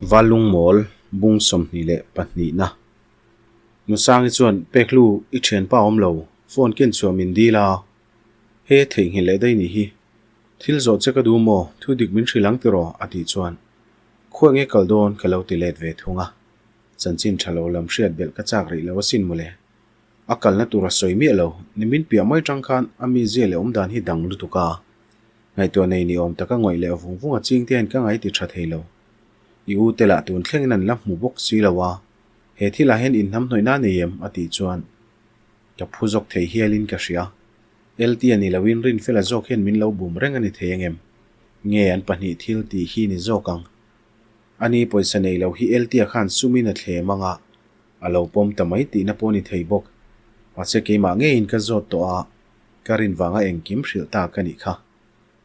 Vallungmawl bung 22 na. Nusangi chuan, Pekhlu, i thianpa awm lo, phone ken chhuah min dil a. He theihnghilh leh daih nih hi. Thil zawh che ka duh maw, thu dik min hrilh ang tiraw? a tih chuan, Khawi nge kal dawn ka lo ti let ve thung a. Chanchin tha lo lam hriat belh ka chak rih lo asin mawle. A kalna tur a sawi miah lo, nimin piah mai tang khan a mizia leh awmdan hi dang lutuk a. Ngaihtuah nei ni awm taka ngawih leh vung vung a ching te hian ka ngaih ti tha thei lo. I u te lah tun thlengin an la hmu bawk si lo a, he thilah hian inhnamhnawih na nei em? a tih chuan ka phu zawk thei hialin ka hria. LT a ni loin Rinfela zawk hian min lo bum reng a ni thei angem? Nge an pahnih thil tih hi ni zawk ang? Ani pawisa nei lo hi LT a khan sumin a thlem anga a lo pawm ta mai tihna pawh a ni thei bawk. Mahse keimah ngeiin ka zawt tawh a, ka rin vanga engkim hrilh ta ka nih kha.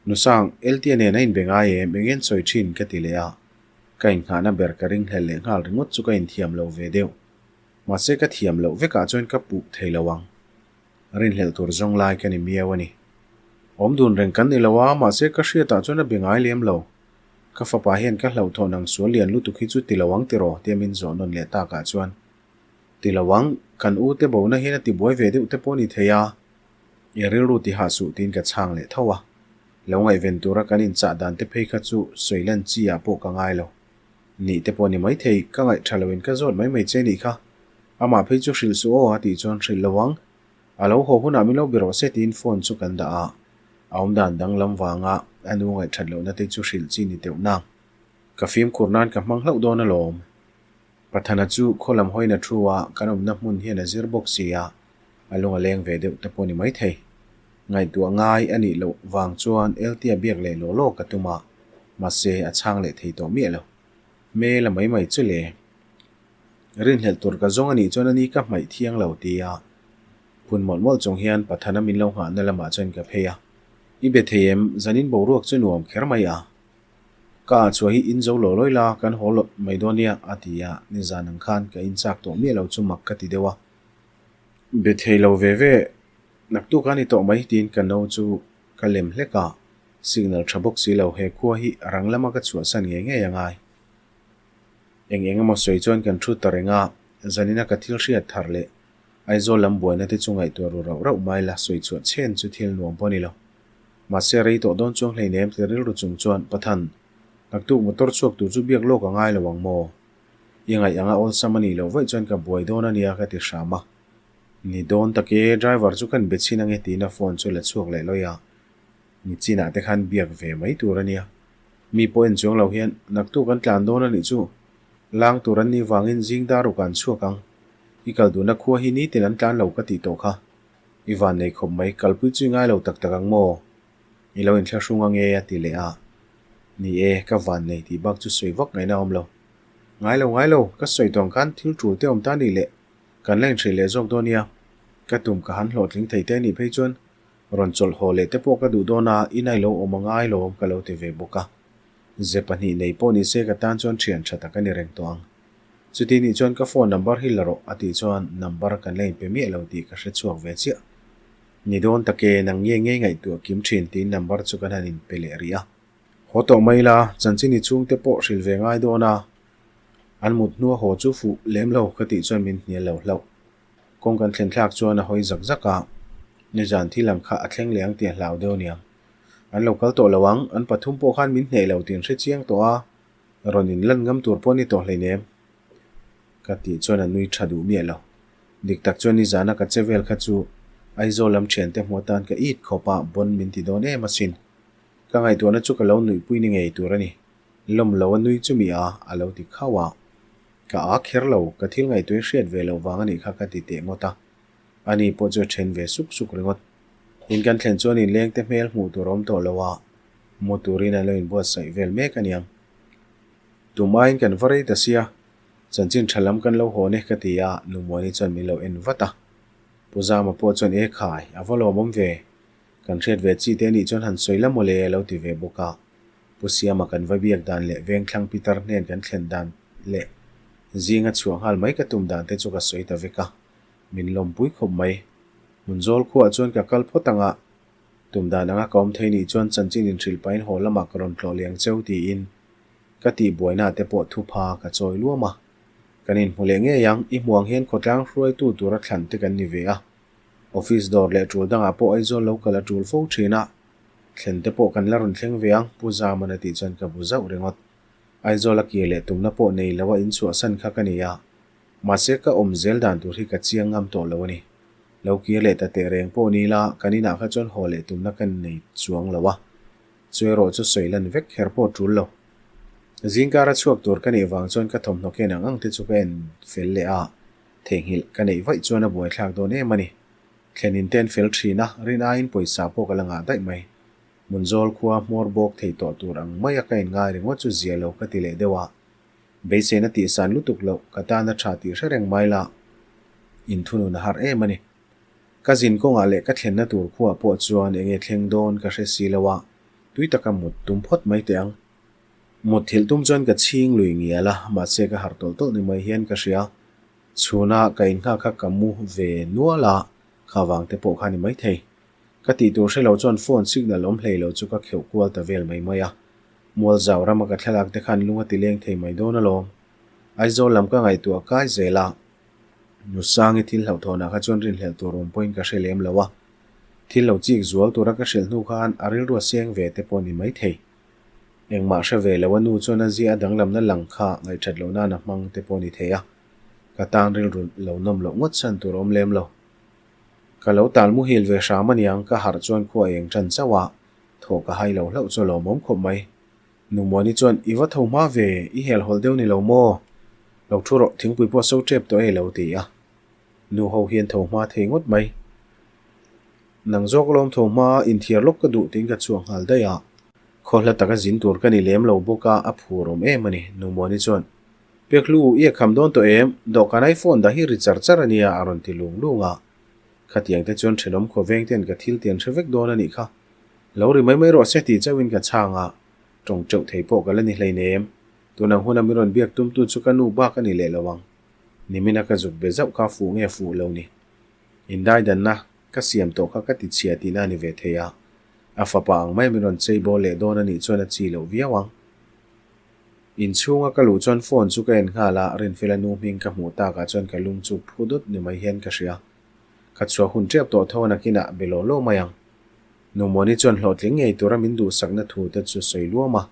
Nusang, LT-a nen a inbe ngai em? Eng en sawi thin? ka ti leh a. Ka inngahna ber ka ringhlel leh nghal ringawt chu ka inthiam lo ve deuh. Mahse ka thiam loh vekah chuan ka puh thei lo ang. Rinhlelh tur zawng lai ka ni miau a ni. Awm dun reng kan ni lo a, mahse ka hriatah chuan a be ngai lem lo. Ka fapa hian ka hlauhthawn ang sual lian lutuk hi chu ti lo ang tiraw? tia min zawh nawn leh takah chuan ti lo ang, kan u te bona hian a tibuai ve deuh te pawh a ni thei a. I rilru ti hah suh tiin ka chhang leh tho a, lo ngaihven tura kan inchah dan te phei kha chu sawi lan chi ah pawh ka ngai lo. Nih te pawh ni maithei, ka ngaih tha loin ka zawt mai mai che nih kha. Amah phei chu hrilh suh aw a tih chuan hrilh lo ang. A lo haw hunah min lo be rawh se tiin phone chu kan dah a, a awmdan danglam vanga a nu ngaihthat lohna te chu hrilh chi ni teuh nang. Ka fimkhur nan ka hmang hlauh dawn alawm. Pathana chu khaw lam hawiin a thu a, kan awmna hmun hian a zir bawk si a, a lung a leng ve deuh te pawh ni maithei. Ngaihtuah ngai a nih loh vang chuan Eltia biak leh law law ka tum a, mahse a chhang leh thei tawh miah lo. Hmel a mai mai chu le. Rinhlelh tur ka zawng a nih chuan a ni ka hmaih thiang lo ti a, phun mawlh mawlh chung hian Pathana min lo nghahna lamah chuan ka phei a, I be thei em? Zanin boruak chu nuam kher mai a. Ka ah chhuah hi in zo lo lawi la, kan haw lawt mai dawn nia, a ti a, nizan ang khan ka in chak tawh miah lo chu mak ka ti deuh a. Be thei lo ve ve, naktuk a ni tawh mai tiin ka no chu ka lem hlek a, signal tha bawk si lo, he khua hi rang lama ka chhuahsan ngei ngei a ngai. Eng eng emaw sawi chuan kan thu ta reng a, zanina ka thil hriat thar leh Aizawl lam buaina te chu ngaihtuah ru rauh rauh mai la, sawi chhuah chhen chu thil nuam pawh a ni lo. Mahse rei tawh dawn chuang hleinem ti rilru chung chuan Pathan, naktuk motor chhuak tur chu biak lawk a ngai lo ang maw? I ngaih anga awlsam a nih loh vaih chuan ka buai dawn a nia ka ti hram a. Ni dawn tak e, driver chu kan be chhin ange tiin a phone chu la chhuak leh lawi a. Ni chinah te khan biak ve mai tur a nia. Mi pawh en chuang lo hian naktuk an tlan dawn a nih chu. Lang tur an nih vangin zing dar ruk an chhuak ang. I kal duhna khua hi nitin an tlan lo ka tih tawh kha. I van nei khawp mai, kalpui chu i ngai lo tak tak ang maw? I lo inthlahrung ange a ti leh a. Ni e, ka van nei tih bak chu sawi vak ngaihna a awm lo. Ngai lo, ngai lo, ka sawi tawng khan thil tul te awm ta nih leh kan la inhrilh leh zawk dawn nia. Ka tum ka han hlawhtling thei te nih phei chuan rawn chawlh haw leh te pawh ka duh dawn a, in ai lo awm a ngai lo ka lo ti ve bawk a. Ze pahnih nei pawh ni se ka tan chuan thian tha tak a ni reng tawh ang. Chuti nih chuan ka phone number hi la rawh a tih chuan number kan la inpe miah lo tih ka hre chhuak ve chiah. Ni dawn tak e, nang nge nge ngaihtuah kim thin tiin number chu kan han inpe leh rih a. Haw tawh mai la, chanchin i chhungte pawh hrilh ve ngai dawn a, an mut hnua haw chu fuh lem lo ka tih chuan min hnial lo hlauh. Kawng kan thlen thlak chuan a hawi zak zak a, nizan thil ang kha a thleng leh ang tih a hlau deuh aniang. An lo kal tawh lo ang, an pathum pawh khan min hneh lo tih an hre chiang tawh a, Rawn in lan ngam tur pawh ni tawh hleinem. Ka tih chuan a nui tha duh miah lo. Dik tak chuan nizana ka che vel kha chu Aizawl lam thiante hmu atan ka it khawp a, bon min ti dawn em asin. Ka ngaihtuahna chu ka lo nuihpui ni ngei tur a ni. Lawm lo a nui chu mi a, a lo ti khauh a. Ka a kher lo, ka thil ngaihtuah i hriat ve loh vang a nih kha ka ti teh ngawt a. Ani pawh chu a then ve suk suk ringawt. In kan thlen chuan inlengte hmel hmuh tur a awm tawh lo a. Mu turin an lo inbuatsaih vel mek a niang. Tumaiin kan va rei ta sia, chanchin tha lam kan lo hawn e ka ti a, Numuani chuan min lo en vat a. Pu Zama pawh chuan e khai, a va lawmawm ve. Kan hriat ve chi te anih chuan han sawi la mawle a lo ti ve bawk a. Pu Siama kan va biak dan leh Vengthlang Pitar hnen kan thlen dan leh zinga chhuah nghal mai ka tum dan te chu ka sawi ta vek a. Min lawmpui khawp mai. Hmunzawl khuaah chuan ka kal phawt ang a. Tum dan anga ka awm thei nih chuan chanchin inhrilh pahin haw lamah ka rawn tlawh leh ang cheu tiin. Ka tih buaina te pawh thupha ka chawi luam a. Kan inhmu leh ngei ang, i hmuh ang hian khawtlang hruaitu tura thlan te kan ni ve a. Office dawr leh tul dangah pawh Aizawl lo kal a tul fo thin a. Thlen te pawh kan la rawn thleng ve ang, Pu Zaman a tih chuan ka bu zauh ringawt. Aizawl a kir leh tumna pawh nei lo a inchhuahsan kha ka ni a. Mahse ka awm zel dan tur hi ka chiang ngam tawh lo a ni. Lo kir leh ta teh reng pawh ni la, kan inah kha chuan haw leh tumna ka nei chuang lo a. Chu erawh chu sawi lan vek kher pawh tul lo. Zingkara chhuak tur ka nih vang chuan ka thawmhnaw ken ang ang te chu ka en fel leh a, theihnghilh ka neih vaih chuan a buaithlak dawn em a ni. Thlen in te an fel thin a, rin aiin pawisa pawh ka la ngah daih mai. Hmunzawl khua hmawr bawk thei tawh tur ang maia ka inngai ringawt chu zia lo ka ti leh deuh a. Beiseina tihsan lutuk loh ka tan a tha tih hre reng mai la, inthunun a har em a ni. Ka zin kawngah leh ka thlenna tur khuah pawh chuan enge thleng dawn ka hre si lo a, tui taka mut tum phawt mai teh ang. Mut thilh tum chuan ka chhing lui ngial a, mahse ka harh tawlh tawlh ni mai hian ka hria. Chhuna ka innghak kha ka mu ve nual a, kha vang te pawh kha ni maithei. Ka tih tur hre lo chuan phone signal awm hlei lo chu ka kheuh kual ta vel mai mai a. Mualzau rama ka thlalak te khan lung a ti leng thei mai dawn alawm. Aizawl lam ka ngaihtuah kai zel a. Nusangi thil hlauhthawnah kha chuan rinhlelh tur awm pawhin ka hre lem lo a. Thil lo chik zual tura ka hrilh hnu khan a rilru a seng ve te pawh ni mai thei. Engmah hre ve lo a nu chuan a zia a danglamna lang kha ngaihthat loh nan a hmang te pawh ni thei a. Ka tan rilru lo nawm loh ngawt chhan tur awm lem lo. Ka lo tal muhil ve hram aniang ka harh chuan khua eng tan chauh a, thaw ka hai lo hlauh chu a lawmawm khawp mai. Numuani chuan, I va tho hma ve, i helhawlh deuh ni lo maw? Lo thu rawh, thingpui pawh so tep tawh e lo ti a. Nu ho hian tho hma thei ngawt mai. Nang zawk lawm tho hma inthiar lawk ka duh tiin ka chhuak nghal daih a. Khaw hla taka zin tur ka ni lem lo bawk a, a phur awm em a ni, Numuani chuan. Pekhlu, i a kham dawn tawh em? Dawhkan ai phone dah hi ri char char a nia, a rawn ti lung lung a. Khatiang te chuan thenawm khawveng ten ka thil tian hre vek dawn a nih kha. Lo ri mai mai rawh se tih chauhin ka chhang a, tawng teuh thei pawh ka la ni hleinem. Tunang huna min rawn biak tumtu chu ka nu bak a ni leh lo ang. Nimina ka zuk be zauh kha fuh nge fuh lo ni. Indaidanna ka siam tawh kha ka ti chhia tihna a ni ve thei a. A fapa ang mai min rawn chei bawl leh dawn a nih chuan a chi loh viau ang. Inchhunga ka luh chuan phone chu ka en nghal a, Rinfela nu hming ka hmuh takah chuan ka lung chu phu dawt ni mai hian ka hria. Ka chhuah hun tep tawh tho a nakinah be law law mai ang. Numawni chuan hlawhtling ngei tura min duhsakna thu te chu sawi luam a.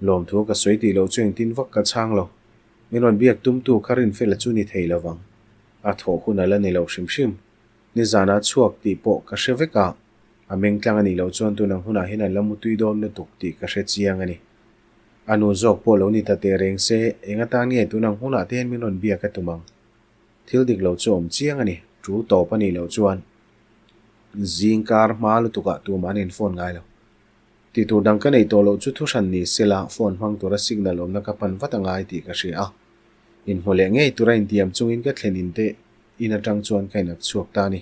Lawmthu ka sawi tih loh chu engtin vak ka chhang lo. Min rawn biak tumtu kha Rinfela chu ni thei lo vang. A thawh hun a la ni lo hrim hrim. Nizanah chhuak tih pawh ka hre vek a, a meng tlang a nih loh chuan tunang hunah hian an la mutui dawn lutuk tih ka hre chiang a ni. A nu zawk pawh lo ni ta teh reng se, eng atan nge tunang hunah te hian min rawn biak a tum ang? Thil dik lo chu awm chiang a ni, tul tawp a nih loh chuan zing kar hma lutukah tumah an in phone ngai lo. Tih tur dang ka neih tawh loh chu thu hran ni sela phone hmang tura signal awmna ka pan vat a ngai tih ka hria a. Inhmu leh ngei tura intiam chungin ka thlen in te in atang chuan ka inap chhuak ta a ni.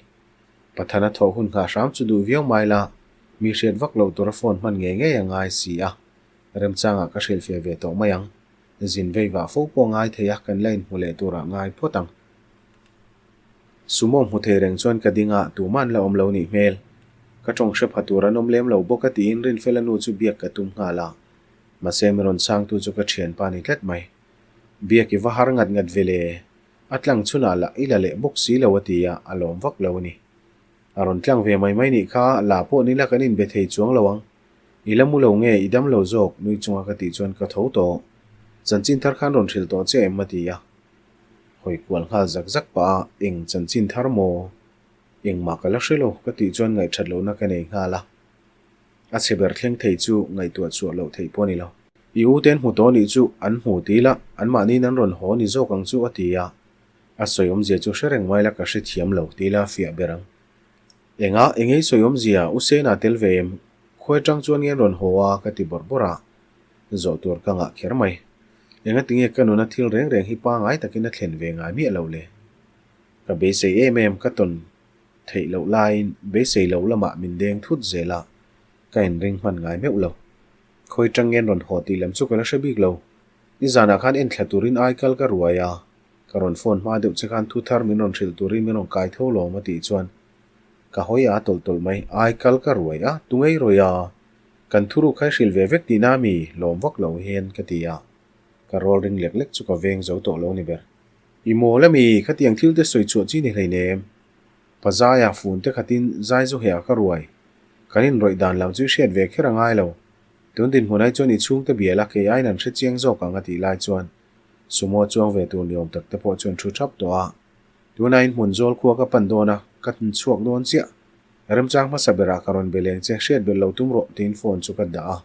Pathana thawh hun nghah hram chu duh viau mai la, mi hriat vak loh tura phone hman ngei ngei a ngai si a. Remchangah ka hrilhfiah ve tawh mai ang. Zin vei vah fo pawh ngai thei a, kan la inhmu leh turah ngai phawt ang. Sumo hmu thei reng chuan ka ding a, tumah an la awm lo nih hmel. Ka tawng hre pha tur an awm lem lo bawk a tiin Rinfela nu chu biak ka tum nghal a. Mahse mi rawn chhangtu chu ka thianpa ni tlat mai. Biak i va har ngat ngat ve le. A tlang chhunah lah i la leh bawk si lo a ti a, a lawm vak lo a ni. A rawn tlang ve mai mai nih kha, la pawh nila kan inbe thei chuang lo ang. I la mu lo nge, i dam lo zawk, nui chunga ka tih chuan ka tho tawh. Chanchin thar khan rawn hrilh tawh che em a ti a. Hawi kual nghal zak zak pah a, eng chanchin thar maw? Engmah ka la hre lo, ka tih chuan ngaihthat lohna ka nei nghal a. A chhe ber thleng thei chu ngaihtuah chhuah loh theih pawh a ni lo. I u ten hmu tawh nih chu an hmu ti la, anmahniin an rawn haw ni zawk ang chu a ti a. A sawi awmzia chu hre reng mai la ka hrethiam lo ti la fiah ber ang. Enga, engei sawi awmzia, u Sena tel ve em? Khawi atang chuan nge an rawn haw a? ka ti bawrh bawrh a. Zawh tur ka ngah kher mai. Engatinge ka nuna thil reng reng hi pangai takin a thlen ve ngai miah lo le? Ka beisei em em ka tawn theih loh laiin beisei loh lamah min deng thut zel a, ka inring hman ngai meuh lo. Khawi tang nge an rawn haw tih lam chu ka la hre bik lo. Nizanah khan enthla turin ai kal ka ruai a, ka rawn phone hma deuh che khan thu thar min rawn hrilh turin min rawn kai tho lawm a tih chuan ka hawi a tawlh tawlh mai. Ai kal ka ruai a, tu ngei rawih a? Kan thuruk kha i hrilh ve vek tihna mi? Lawm vak lo hian ka ti a. Ka rawl ring lek lek chu ka veng zo tawh lo ni ber. I mawl ami, khatiang thil te sawi chhuah chi ni hleinem. Pa Zaia fun te khatin zai zu heh a ka ruai. Kan inrawih dan lam chu i hriat ve kher a ngai lo. Tun dinhmun ai chuan i chhungte bial a kei aiin an hre chiang zawk ang a tih lai chuan Sumo chuang ve tur ni awm tak te pawh chuan thu thap tawh a. Tunah in hmun zawl khua ka pan dawn a, ka chhuak dawn chiah. Remchang hmasa berah ka rawn be leng che, hriat belh lo tum rawh tiin phone chu ka dah a.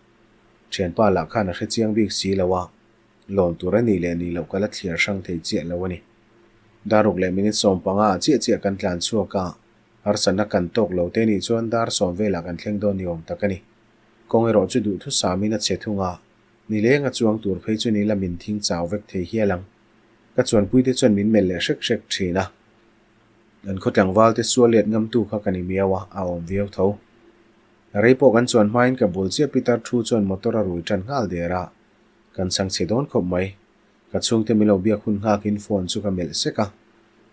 Thianpa lah khan a hre chiang bik si lo a, lawm tur a nih leh nih loh ka la thliar hrang thei chiah lo a ni. Daruk leh minute 15 ah chiah chiah kan tlan chhuak a, harsatna kan tawk lo te nih chuan dar sawm velah kan thleng dawn ni awm tak a ni. Kawng erawh chu duhthusamin a che thung a, nileng a chuang tur phei chu ni la min thing chau vek thei hial ang. Ka chuanpuite chuan min melh leh hrek hrek thin a. An khaw tlangval te sual let ngamtu kha ka ni miau a, a awm viau tho. Rei pawh kan chuan hmain ka bul chiah Pitar thu chuan motor a rui tan nghal der a, kan chhang chhe dawn khawp mai. Ka chhungte min lo biak hun nghakin phone chu ka melh sek a,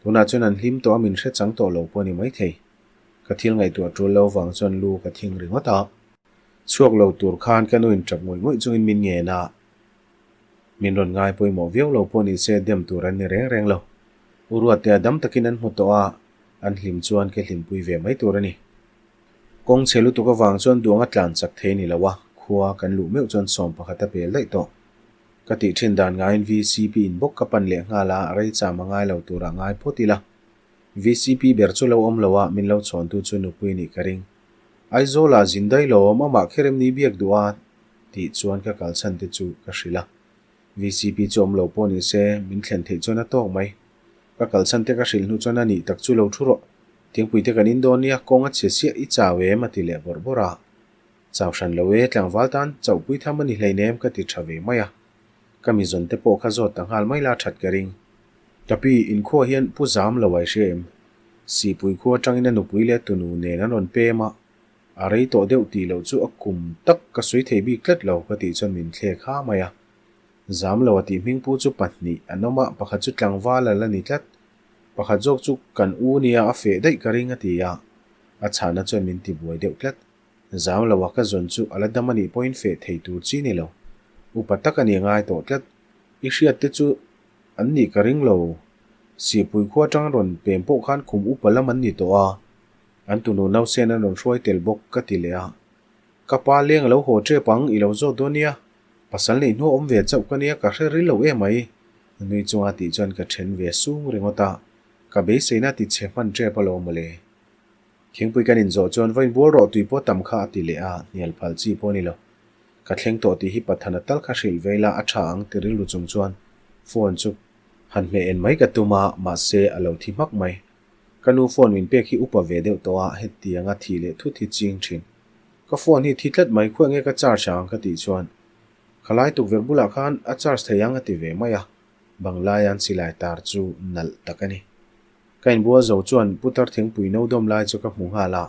tunah chuan an hlim tawh a min hre chang tawh lo pawh a ni maithei. Ka thil ngaihtuah tul lo vang chuan lu ka thing ringawt a. Chhuak lo tur khan ka nu in tap ngawih ngawih chungin min ngen a, min rawn ngai pawimawh viau lo pawh ni se dem tur an ni reng reng lo. U Ruatte a dam takin an hmu tawh a, an hlim chuan ka hlimpui ve mai tur a ni. Kawng chhe lutuk avang chuan duang a tlan chak thei ni lo a, khua kan luh meuh chuan 11 a pel daih tawh. Ka tih thin dan ngaiin VCP in bawk ka pan leh nghal a, rei cham a ngai lo turah ngai phawt ila. VCP ber chu lo awm lo a, min lo chhawntu chu nupui nih ka ring. Aizawlah zin daih lo awm amah kher em ni biak duh a? tih chuan ka kalchhan te chu ka hrilh a. VCP chu awm lo pawh ni se, min thlen theih chuan a tawk mai. Ka kalchhan te ka hrilh hnu chuan a nih tak chu lo thu rawh. Thingpui te kan in dawn nia, kawng a chhe siah i chau em a ti leh bawrh bawrh a. Chau hran lo e, tlangval tan chauhpui tham a ni hleinem ka ti tha ve mai a. Ka mi zawn te pawh kha zawt ta nghal mai la that ka ring. Ka pi, inkhua hian pu zam lo ai hria em? Sihpui khua atangin a nupui leh tunu nen an rawn pem a, a rei tawh deuh tih loh chu a kum tak ka sawi thei bik tlat lo ka tih chuan min thlek ha mai a. Zam lo a tih hming pu chu pahnih an awm a, pakhat chu tlangval a la ni tlat. Pakhat zawk chu kan u nia a feh daih ka ring a ti a, a chhahna chuan min ti buai deuh tlat. Zam lo a ka zawn chu a la dam a nih pawhin feh thei tur chi ni lo. Upa tak a ni a ngai tawh tlat. I hriat te chu An nih ka ring lo. Sihpui khua atang rawn pem pawh khan khum upa lam an ni tawh a, an tunu nausen an rawn hruai tel bawk ka ti leh a. Ka pa leng a lo haw tep ang, i lo zawt dawn nia. Pasal neih hnuah awm ve chauh ka nia, ka hre ril lo em mai. Nui chunga tih chuan ka then ve sung ringawt a, ka beiseina ti chhe hman tep alawm mawle. Thingpui kan inzawh chuan vawiin bual rawh tui pawh tam kha a ti leh a, hnial phal chi pawh a ni lo. Ka thleng tawh tih hi Pathana tal kha hrilh ve ila a tha ang ti rilru chung chuan phone chu han hmeh en mai ka tum a, mahse a lo thi hmak mai. Ka nu phone min pek hi upa ve deuh tawh a, hetianga thih leh thut hi ching thin. Ka phone hi thi tlat mai khuah nge ka charge ang ka tih chuan khalai tukverh bulah khan a charge thei ang a ti ve mai a, banglaian silai tar chu nalh tak a ni. Ka inbual zo chuan putar thingpui no dawm lai chu ka hmu nghal a,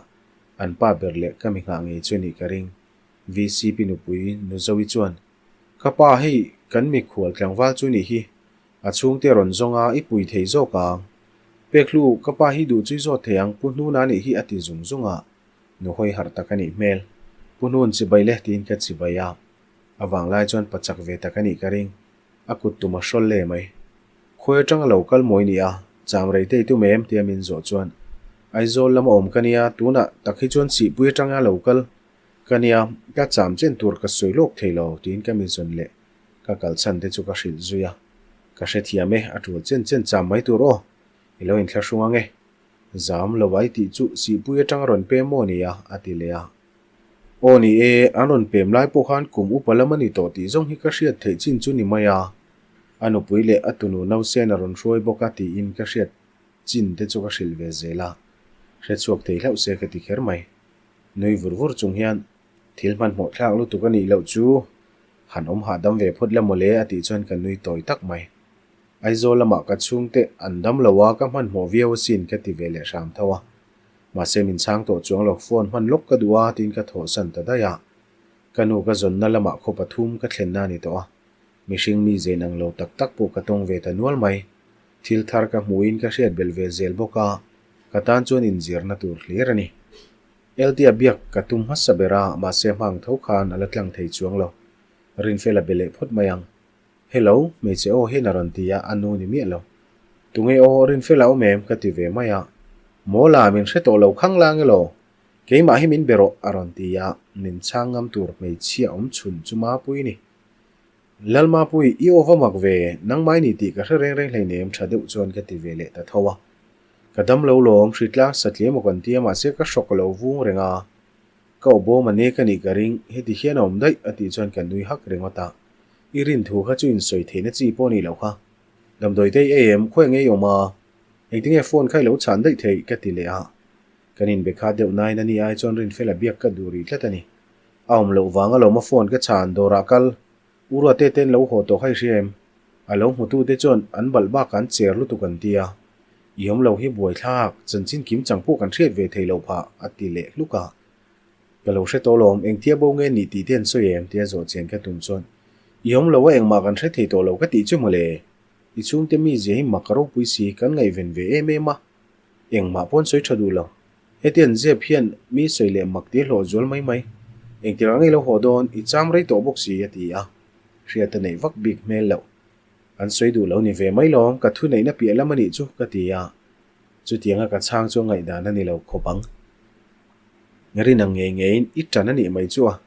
an pa ber leh ka mi nghah ngei chu nih ka ring. VCP nupui Nuzoi chuan, Ka pa hei kan mikhual tlangval chu nih hi, a chhungte rawn zawng a, i pui thei zawk ang. Pekhlu, ka pa hi duh chu i zawt thei ang, Pu Hnuna nih hi a ti zung zung a, nu hawi harh tak a nih hmel. Pu Hnun chibai le tiin ka chibai a, a vanglai chuan pa chak ve tak a nih ka ring, a kut tum a hrawl le mai. Khawi atanga lo kal mawi ni a, cham rei te i tum em? tia min zawh chuan, Aizawl lama awm ka nia, tunah tak hi chuan Sihpui atanga lo kal ka nia, ka cham chen tur ka sawi lawk thei lo, tiin ka mi zawn leh ka kal chhan te chu ka hrilh zui a. Ka hrethiam e, a tul chen chen cham mai tur aw, i lo inthlahrung ang e. Zam lo ai tih chu Sihpui atanga rawn pem maw ni a? a ti leh a. Aw ni e, an rawn pem lai pawh khan kum upa lam a ni tawh tih zawng hi ka hriat theih chin chu ni mai a. A nupui leh a tunu nausen a rawn hruai bawk a tiin ka hriat chin te chu ka hrilh ve zel a, hre chhuak thei hlauh se ka ti kher mai. Nui vur vur chung hian thil hmanhmawh thlak lutuk a nih loh chu han awm hahdam ve phawt la mawle a tih chuan ka nui tawi tak mai. Aizawl lamah ka chhungte an dam lo a, ka hmanhmawh viau asin ka ti ve leh hram tho a. Mahse min chhang tawh chuang lo, phone hman lawk ka duh a tiin ka thawhsan ta daih a. Ka nu ka zawnna lamah khaw pathum ka thlenna a ni tawh a. Mihring mi zein ang lo tak tak pawh ka tawng ve ta nual mai. Thil thar ka hmuhin ka hriat belh ve zel bawk a, ka tan chuan inzirna tur hlir a ni. Eltia biak ka tum hmasa ber a, mahse hmang tho khan a la tlang thei chuang lo. Rinfela be leh phawt mai ang. Hello, hmeichhe aw hian a rawn ti a, a nu ni miah lo. Tunge aw, Rinfela awm em? ka ti ve mai a. Mawla, min hre tawh lo khang lang elaw? Keimah hi min be rawh, a rawn ti a, min chhang ngam tur hmeichhia awm chhun chu Mapui ni. Lalmapui, i aw va mak ve, nangmah i ni tih ka hre reng reng hleinem tha deuh chuan ka ti ve leh ta tho a. Ka dam lo lawm, hritlang satliam aw kan ti a mahse ka hrawk lo vung reng a. Ka aw bawm a nek a nih ka ring, heti hian a awm daih a tih chuan ka nui hak ringawt a. I rin thu kha chu insawi theihna chi pawh a nih loh kha. Damdawi te i ei em, khawi ngei awm a? Engtinge phone kha i lo chhan daih theih? ka ti leh a. Kan inbe kha deuh nain a ni ai chuan Rinfela biak ka duh rih tlat a ni. A awm loh vang alawm a phone ka chhan dawrah kal. U Ruate ten lo haw tawh kha i hria em? A lo hmutu te chuan an balh bakah an cher lutuk an ti a. I awm lo hi buaithlak, chanchin kim chang pawh kan hriat ve thei lo phah, a ti leh hluk a. Ka lo hre tawh lawm, engtia bo nge nih tih te an sawi em? tia zawh chian ka tum chuan, I awm lo a engmah kan hre thei tawh lo ka tih chu mawle. I chhungte mizia hi mak ropui si, kan ngaihven ve em em a. Engmah pawh an sawi tha duh lo. Heti an zep hian mi sawi leh mak ti hlawh zual mai mai. Engtir ang i lo haw dawn, i cham rei tawh bawk si, a ti a. Hriat a neih vak bik hmel loh. An sawi duh lo ni ve mai lawm, ka thu neihna piah lam a nih chu, ka ti a. Chutianga ka chhang chu a ngaihdan a ni lo khawp ang. Rin ang ngei ngeiin i tan a nih mai chu a.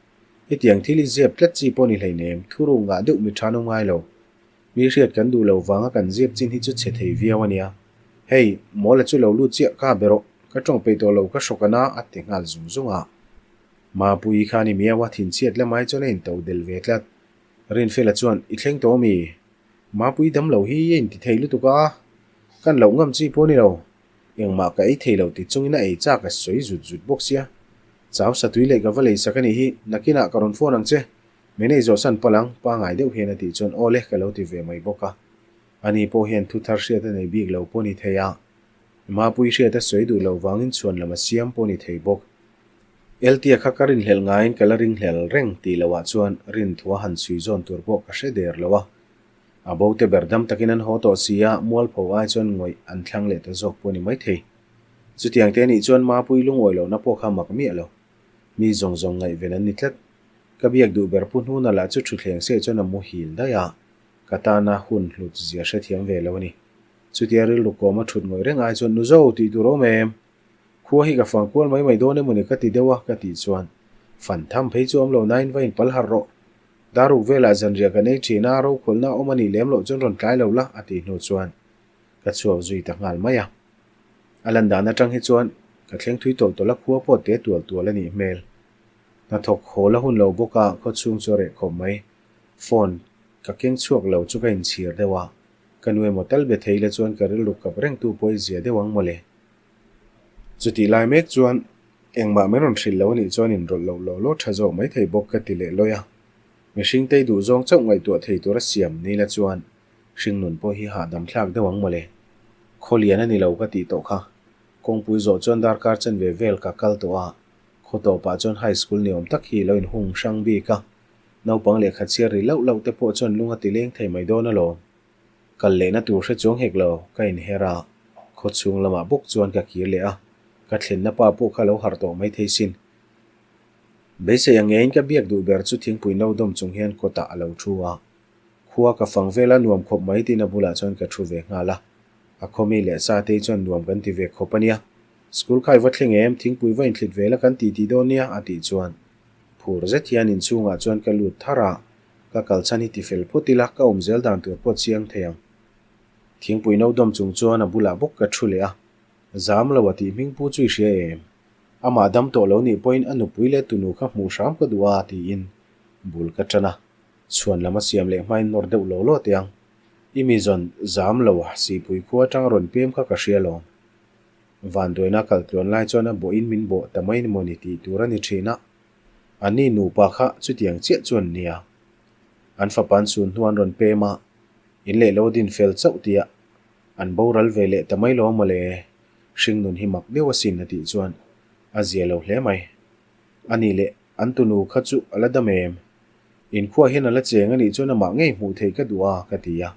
Hetiang thil i zep tlat chi pawh ni hleinem, thuruk ngah deuh mi tha no ngai lo. Mi hriat kan duh lo vanga kan zep chin hi chu chhe thei viau a nia. Hei, Mawla chu lo lut chiah ka be rawh, ka tawng peih tawh lo ka hrawk ana a ti nghal zung zung a. Mapuii kha ni miau a thinchhiat lamai chuan a into del ve tlat. Rinfela chuan, I thleng tawh ami? Mapuii dam lo hi a inti thei lutuk a, kan loh ngam chi pawh a ni lo. Engmah ka ei thei lo ti chungin a ei chak a sawi zut zut bawk sia. Chau satui leh ka va lei sak a nih hi, nakinah ka rawn phone ang che. Min ei zawh san palh ang, pangai deuh hian a tih chuan aw le ka lo ti ve mai bawk a. Ani pawh hian thu thar hriat a nei bik lo pawh ni thei a. Mapui hriat a sawi duh loh vangin chhuan lam a siam pawh ni thei bawk. Eltia kha ka rinhlelh ngaiin ka la ringhlel reng tih loh ah chuan rinthua han chhui zawn tur pawh ka hre der lo a. A bo te ber dam takin an haw tawh si a, mualpho ai chuan ngawih an thlang leh ta zawk pawh ni maithei. Chutiang te nih chuan Mapui lungawi lohna pawh kha mak miah lo. Mi zawng zawng ngaihven an ni tlat. Ka biak duh ber pu hnuna lah chu thutthleng se chuan a muhil daih a, ka tana hun hlut zia hrethiam ve lo a ni. Chutia rilru kawm a thut ngawih reng ai chuan Nuzo tih tur awm em? Khua hi ka fang kual mai mai dawn emawni ka ti deuh a ka tih chuan fan tham phei chu awm lo nain va inpal harh rawh. Daruk velah zanriah kan ei thin a, rokhawlhna awm a nih lem loh chuan rawn tlai lo la a tih hnu chuan ka chhuak zui ta nghal mai a. A lan dan atang hi chuan ka thleng thui tawlh tawlh a, khua pawh te tual tual a nih hmel. Hnathawk haw la hun lo bawk a, khaw chhung chu a reh khawp mai. Phone ka keng chhuak lo chu ka inchhir deuh a, ka nu emaw tal be thei la chuan ka rilru kap reng tu pawh i zia deuh ang mawle. Chutih lai mek chuan engmah min rawn hrilh lo anih chuan inrawlh loh law law tha zawk mai thei bawk ka ti leh lawi a. Mihring tei duh zawng chauh ngaihtuah thei tura siam ni la chuan hringnun pawh hi hahdam thlak deuh ang mawle. Khaw lian a ni lo ka tih tawh kha. Kawngpui zawh chuan darkar chanve vel ka kal tawh a, khaw tawpah chuan high school ni awm tak hi lo inhung hrang bik a. Naupang lehkha chhiar ri lauh lauh te pawh chuan lung a ti leng thei mai dawn alawm. Kal lehna tur hre chuang hek lo, ka inher a, khaw chhung lamah bawk chuan ka kir leh a, ka thlenna pa pawh kha lo harh tawh mai thei sin. Beisei ang ngeiin ka biak duh ber chu thingpui no dawm chung hian kawtah a lo thu a, khua ka fang vel a nuam khawp mai tiin a bulah chuan ka thu ve nghal a, a khawmi leh Satei chuan nuam kan ti ve khawp a nia, school kha i va thleng em, thingpui va inthlit ve la kan ti tih dawn nia a tih chuan phur zet hian inchhungah chuan ka lut thar a. Ka kal chhan hi ti fel phawt ila, ka awm zel dan tur pawh chiang thei ang. Thingpui no dawm chung chuan a bulah bawk ka thu leh a, Zam lo a tih hming pu chu i hria em? Amah dam tawh lo nih pawhin a nupui leh tunu kha hmuh hram ka duh a tiin bul ka tan a, chhuan lam a siam leh hmain nawr deuh law law teh ang. I mi zawn zam lo a, sihpui khua atanga rawn pem kha ka hria lawm. Vanduaina kal tluan lai chuan a bawhin min bawh ta mai mawni tih tur a ni thin a. Ani nupa kha chutiang chiah chuan nia. An fapa an chhun hnu an rawn pem a, in leh lo din fel chauh tia an boral ve leh ta mai lo mawle, hringnun hi mak deuh asin a tih chuan a zia lo hle mai. Ani leh an tunu kha chu a la dam em? Inkhuah hian a la cheng anih chuan amah ngei hmuh theih ka duh a ka ti a,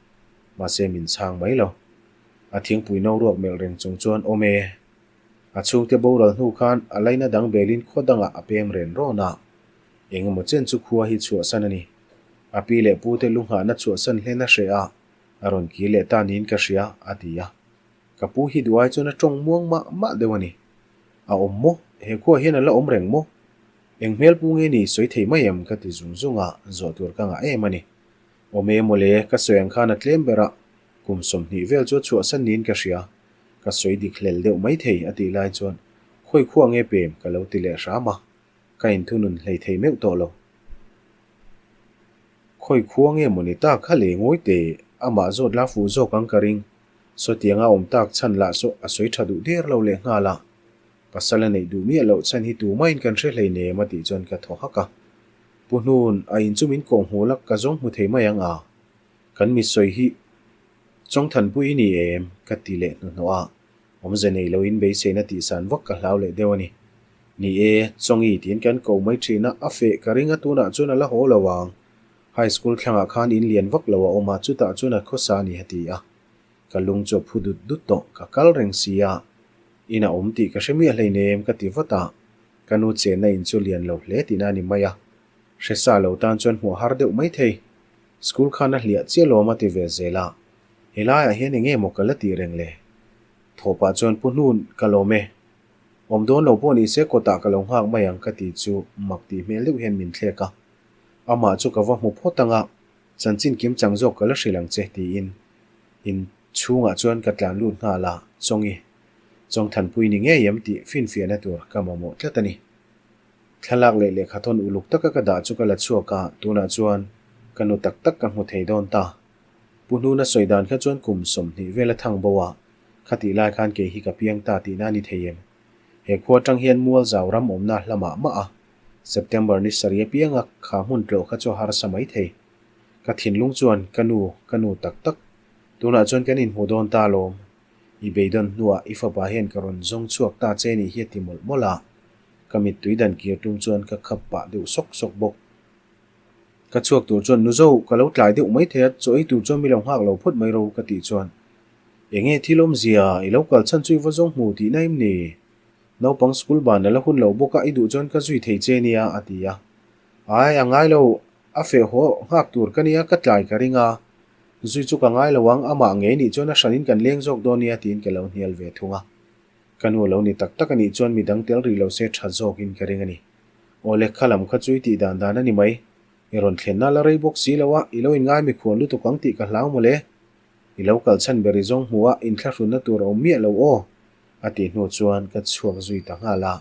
mahse min chhang mai lo. A thingpui no ruak melh reng chung chuan awm e. A chhungte boral hnu khan a laina dang belin khaw dangah a pem ren rawn a, eng emaw chen chu khua hi chhuahsan a ni. A pi leh pu te lu nghahna chhuahsan hlen a hreh a, a rawn kir leh ta niin ka hria, a ti a. Ka pu hi duh ai chuan a tawng muang mah mah deuh a ni. A awm maw? He khuaah hian a la awm reng maw? Eng hmel pu nge ni sawi thei mai em? ka ti zung zung a, zawh tur ka ngah em a ni. Awm e mawle, ka sawi ang khan a tlem ber a, kum 20 vel chu a chhuahsan niin ka hria. Ka sawi dik hlel deuh mai thei a tih lai chuan khawi khua nge pem ka lo ti leh hram a, ka inthunun hlei thei meuh tawh lo. Khawi khua nge maw ni tak kha le ngawi teh, amah zawt la fuh zawk ang ka ring. Sawtianga awm tak chhan lah saw a sawi tha duh der lo leh nghal a. Pasal a neih duh miah loh chhan hi tumahin kan hre hlei nem a tih chuan ka thaw hak a. Pu Hnun, a in chu min kawh hmu la ka zawng hmu thei mai ang a. Kan mi sawi hi Chawngthanpui i ni em? ka ti leh hnuhnawh a. Awmze nei loin beiseina tihsan vak ka hlau leh deuh a ni. Ni e, Chawngi tiin kan ko mai thin a, a feh ka ring a tunah chuan a la haw lo ang. High school thlangah khan in lian vak lo a awm a, chutah chuan a khawsa a ni a ti a. Ka lung chu a phu dut dut tawh, ka kal reng si a. In a awm tih ka hre miah hleinem ka ti vat a. Ka nu chenna in chu lian lo hle tihna a ni mai a. Hre sa lo tan chuan hmuh har deuh mai thei. School khan a hliah chiah lawm a ti ve zel a. Helaiah hian eng nge maw ka la tih reng le? Thawhpah chuan Pu Hnun, ka lawm e. Awm dawn lo pawh ni se kawtah ka lo nghak mai ang ka ti chu mak tih hmel deuh hian min thlek a. Amah chu ka va hmu phawt ang a, chanchin kim chang zawk ka la hrilh ang che tiin in chhungah chuan ka tlan lut nghal a, Chawngi, Chawngthanpui ni ngei em tih finfiahna tur ka mamawh tlat a ni. Thlalak leh lehkhathawn uluk taka ka dah chu ka la chhuak a, tunah chuan ka nu tak tak ka hmu thei dawn ta. Pu Hnuna sawi dan kha chuan kum 20 vel a thang bo a, khatih lai khan kei hi ka piang ta tihna a ni thei em? He khua atang hian mual zau ram awmna hla mah mah a, September ni sarih apianga kha hmun tlawh kha chu a harsa mai thei. Ka thinlung chuan ka nu, ka nu tak tak, tunah chuan kan inhmu dawn ta alawm. I beidawn hnuah i fapa hian ka rawn zawng chhuak ta che nih hi a ti mawlh mawlh a. Ka mittui dan kir tum chuan ka khap pah deuh sawk sawk bawk. Ka chhuak tur chuan Nuzo, ka lo tlai deuh mai thei a, chaw ei tur chuan mi lo nghak lo phawt mai ro ka tih chuan Enge thil awmzia, i lo kal chhan chu i va zawng hmu tihna em ni? Naupang school ban a la hun lo bawk a, i duh chuan ka zui thei che nia a ti a. Ai, a ngai lo, a feh haw nghak tur ka nia, ka tlai ka ring a, zui chu ka ngai lo ang, amah ngei nih chuan a hranin kan leng zawk dawn nia tiin ka lo hnial ve thung a. Ka nu lo ni tak tak a nih chuan midang tel rih lo se tha zawkin ka ring a ni. Aw le, kha lam kha chu i tih dan dan a ni mai. I rawn thlenna la rei bawk si lo a, i lo inngai mikhuan lutuk ang tih ka hlau mawle. I lo kal chhan ber i zawng hmu a, inthlahrunna tur a awm miah lo aw, a tih hnu chuan ka chhuak zui ta nghal a.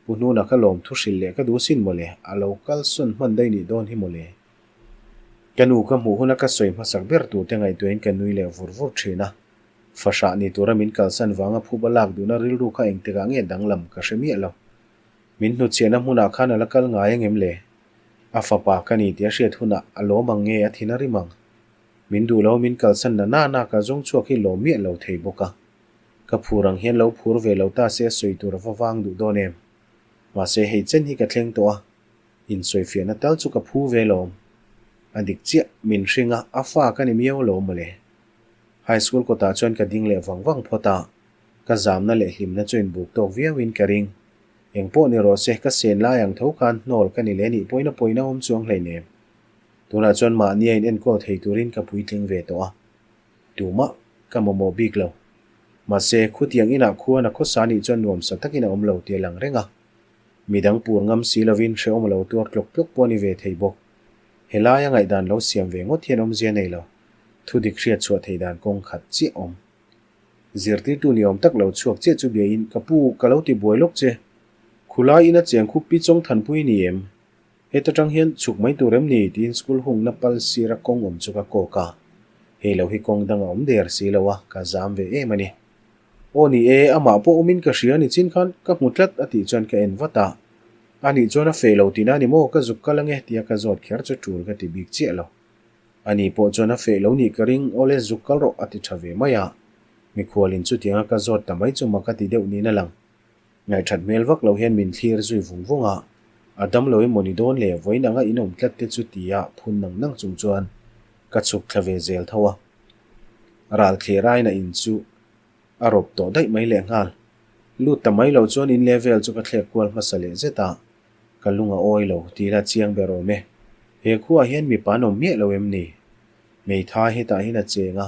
Pu Hnuna ka lawm thu hrilh leh ka duh sin mawle, a lo kal sawn hman daih nih dawn hi mawle. Ka nu ka hmuh huna ka sawi hmasak ber turte ngaihtuahin ka nui leh vur vur thin a. Fahrah ni tura min kalsan vanga phuba lak duhna rilru kha engtikah nge danglam ka hre miah lo. Min hnutchhiahna hmunah khan a la kal ngai angem le? A fapa ka ni tih a hriat hunah a lawm ang nge a thin a rim ang? Min duh lo min kalsan na na na ka zawng chhuak hi lawm miah lo thei bawk a. Ka phur ang hian lo phur ve lo ta se a sawi tur a va vang duh dawn em? Mahse hei chen hi ka thleng tawh a, insawifiahna tal chu ka phu ve lawm. A dik chiah, min hring a, a fa ka ni miau alawm mawle. High school kawtah chuan ka ding leh vang vang phawt a, ka zamna leh hlimna chu inbuk tawk viauin ka ring. Eng pawh ni rawh se, ka sen lai ang tho khan hnawl ka ni leh nih pawhin a pawina awm chuang hleinem. Tunah chuan mahni a inenkawl thei turin ka puitling ve tawh a, tumah ka mamawh bik lo. Mahse, khutiang inah khuan a khawsa nih chuan nuamsa takin a awm lo tih a lang reng a. Midang pur ngam si lovin hrehawm a lo tuar tlawk tlawk pawh a ni ve thei bawk. Helaia ngaihdan lo siam ve ngawt hian awmzia nei lo. Thudik hriat chhuah theih dan kawng khat chiah awm. Zirtirtu ni awm tak lo chhuak chiah chu biain, Ka pu, ka lo ti buai lawk che. Khulai ina cheng khup pi chawng thanpui ni em? Heta tang hian chhuk mai tur em ni? tiin school hungna pal sira kawng awm chu ka kawk a. Hei lo hi kawng dang a awm der si lo a, ka zam ve em a ni. Aw ni e, amah pawh awmin ka hria ni chin khan ka hmu tlat a tih chuan ka en vat a. A nih chuan a feh lo tihna a ni maw? Ka zuk kal ange tia ka zawt kher chu tul ka ti bik chiah lo. Ani pawh chuan a feh lo nih ka ring, awle zuk kal rawh a ti tha ve mai a. Mikhualin chutianga ka zawt ta mai chu mak a ti deuh niin a lang. Ngaihthat hmel vak lo hian min thlir zui vung vung a, a dam lo emaw ni dawn le vawiin anga in awm tlat te chu tia phun nang nang chung chuan ka chhuk thla ve zel tho a. Ral thlir aiin a in chu a rawp tawh daih mai lehnghal. Lut ta mai lo chuan in level chu ka thlek kual hmasa leh zet a, ka lung a awi lo tih la chiang ber awm e. He khuaah hian mipa an awm miah lo em ni? Hmeithai hetah hian a cheng a,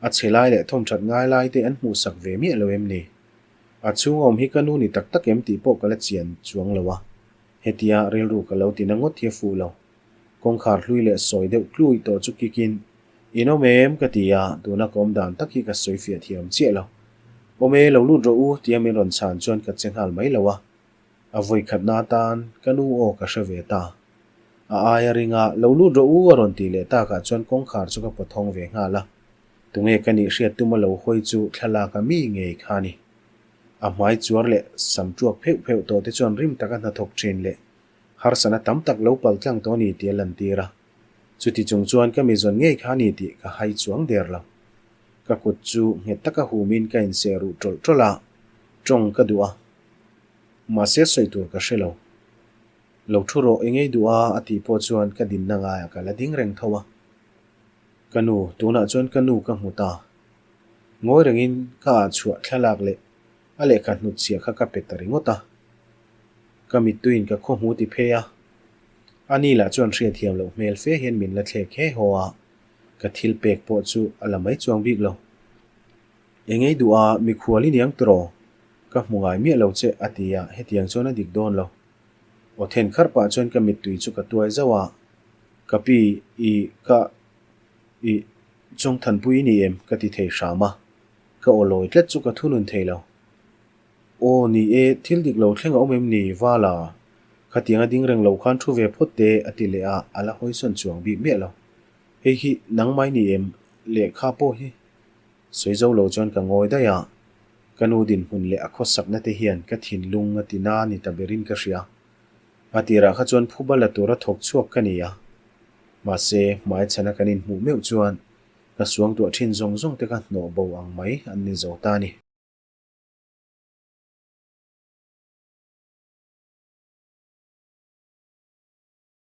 a chhe lai leh thawmthat ngai lai te an hmuhsak ve miah lo em ni? A chhung a awm hi ka nu ni tak tak em tih pawh ka la chian chuang lo a, hetia rilru ka lo tina ngawt hi a fuh lo. Kawngkhar hlui leh sawi deuh tluih tawh chu kikin, In awm em? ka ti a, tuna ka awm dan tak hi ka sawi fiah thiam chiah lo. Awm e, lo lut rawh u, tia min rawn chhan chuan ka che nghal mai lo a. A vawi khatna atan ka nu aw ka hre ve ta. A aia ringa lo lut rawh u a rawn tih leh takah chuan kawngkhar chu ka pawthawng ve nghal a. Tunge ka nih hriat tuma lo hawi chu thlalak a mi ngei kha a ni. A hmai chuar leh sam tuak pheuh pheuh tawh te chuan rim taka hnathawk thin leh harsana tam tak lo pal tlang tawh a ni tih a lantir a. Chuti chung chuan ka mi zawn ngei kha a ni tih ka hai chuang der lo. Ka kut chu nghet taka humin ka inseh ruh tawlh tawlh a, tawng ka duh a. Mahse sawi tur ka hre lo. Lo thu rawh i ngei duh a a tih pawh chuan ka dinna ngaiah ka la ding reng tho a. Ka nu, tunah chuan ka nu ka hmu ta. Ngawi rengin ka ah chhuah thlalak leh a lehkha hnut chhia kha ka pe ta ringawt a. Ka mittuiin ka khaw hmu ti phei a. A ni lah chuan hriatthiam loh hmel fe hian min la thlek he haw a, ka thil pek pawh chu a la mai chuang bik lo. Engei duh a, mikhual i niang tiraw? Ka hmu ngai miah lo che, a ti a, hetiang chuan a dik dawn lo. Aw then kharh pah chuan ka mittui chu ka tuai zauh a, Ka pi, i, ka, i, Chawngthanpui i ni em? ka ti thei hram a, ka aw lawi tlat chu ka thunun thei lo. Aw, ni e, thil dik lo thleng a awm em ni, Vala? Khatiang a ding reng lo khan thu ve phawt teh, a ti leh a, a la hawisawn chuang bik miah lo. Hei hi nangmah i ni em? Lehkha pawh hi Sawi zo lo chuan ka ngawi daih a, ka nu dinhmun leh a khawsakna te hian ka thinlung a ti na ni ta berin ka hria. A tirah kha chuan phuba la tura thawk chhuak ka ni a, mahse hmaichhana kan inhmuh meuh chuan ka suangtuah thin zawng zawng te kha hnawh bo ang mai an ni zo ta a ni.